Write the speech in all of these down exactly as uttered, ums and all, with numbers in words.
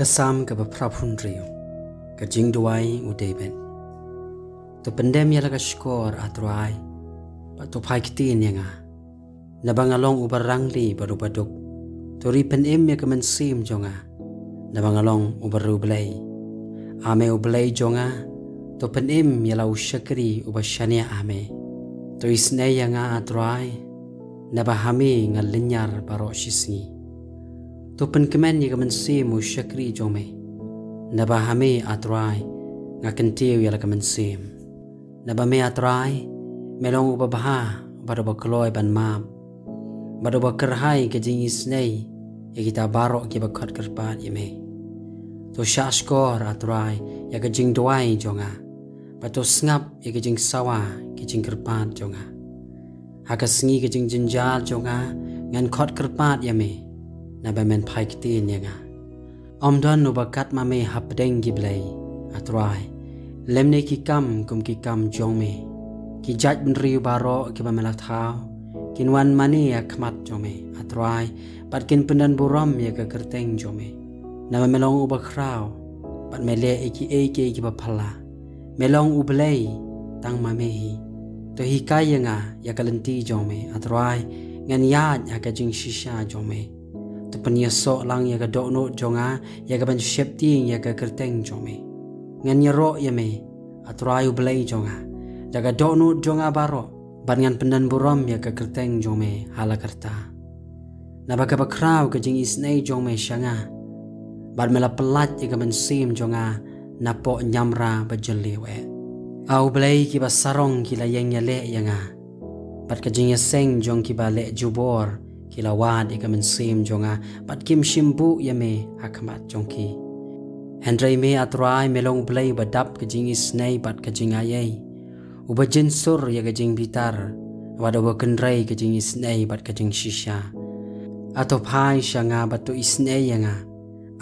Ka Salm kaba phra phew hynriew. Ka jingduwai u David. To pyndem ïa la ka shkor, A Trai, bad to phai ktien ïa nga. Naba nga long uba rangli bad uba duk, to ri pynim ïa ka mynsiem jong nga. Naba nga long uba riewblei. A me u Blei jong nga, to pynim ïa la u shakri uba shaniah ha me. To isynei ïa nga, A Trai, naba ha me nga lynñiar baroh shisngi. To pynkmen ïa ka mynsiem u shakri jong me. Naba ha me, A Trai, nga kyntiew ïa la ka mynsiem. Naba me, A Trai, me long uba bha bad uba kloi ban map, bad uba kyrhai ka jingisynei ïa kita baroh kiba khot kyrpad ïa me. To shah shkor, A Trai, ïa ka jingduwai jong nga, bad to sngap ïa ka jingsawa ka jingkyrpad jong nga. Ha ka sngi ka jingjynjar jong nga, ngan khot kyrpad ïa me, naba men phai ktien ïa nga. Ym don uba kat ma me hapdeng ki blei, A Trai, lymne ki kam kum ki kam jong me. Ki jaitbynriew baroh kiba me la thaw kin wan mane ha khmat jong me, A Trai, bad kin pyndonburom ïa ka kyrteng jong me. Naba me long uba khraw, bad me leh ïa kiei kiei kiba phylla. Me long u Blei tang ma me hi. To hikai ïa nga ïa ka lynti jong me, A Trai, ngan ïaid ha ka jingshisha jong me. To pynïasoh lang ïa ka dohnud jong nga ïa ka ban sheptieng ïa ka kyrteng jong me. Ngan ïaroh ïa me, A Trai u Blei jong nga, da ka dohnud jong nga baroh, bad ngan pyndonburom ïa ka kyrteng jong me ha la karta. Naba kaba khraw ka jingisynei jong me sha nga, bad me la pyllait ïa ka mynsiem jong nga napoh ñiamra ba jylliew eh. A u Blei, kiba sarong ki la ïeng ïaleh ïa nga, bad ka jingïaseng jong kiba leh jubor ki la wad ïa ka mynsiem jong nga, bad kim shym buh ïa me ha khmat jong ki. Hynrei me, A Trai, me long u Blei uba dap ka jingisynei bad ka jingaiei, uba jynsur ïa ka jingbitar, bad uba kynrei ka jingisynei bad ka jingshisha. A to phai sha nga bad to isynei ïa nga.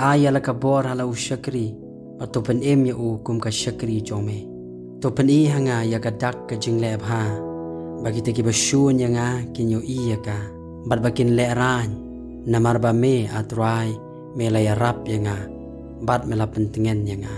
Ai ïa la ka bor ha la u shakri, bad to pynim ïa u kum ka shakri jong me. To pyni ha nga ïa ka dak ka jingleh bha, ba kita kiba shun ïa nga kin ïohi ïa ka, bad ba kin lehraiñ. Namar ba me, A Trai, me la ïarap ïa nga, bad me la pyntngen ïa nga.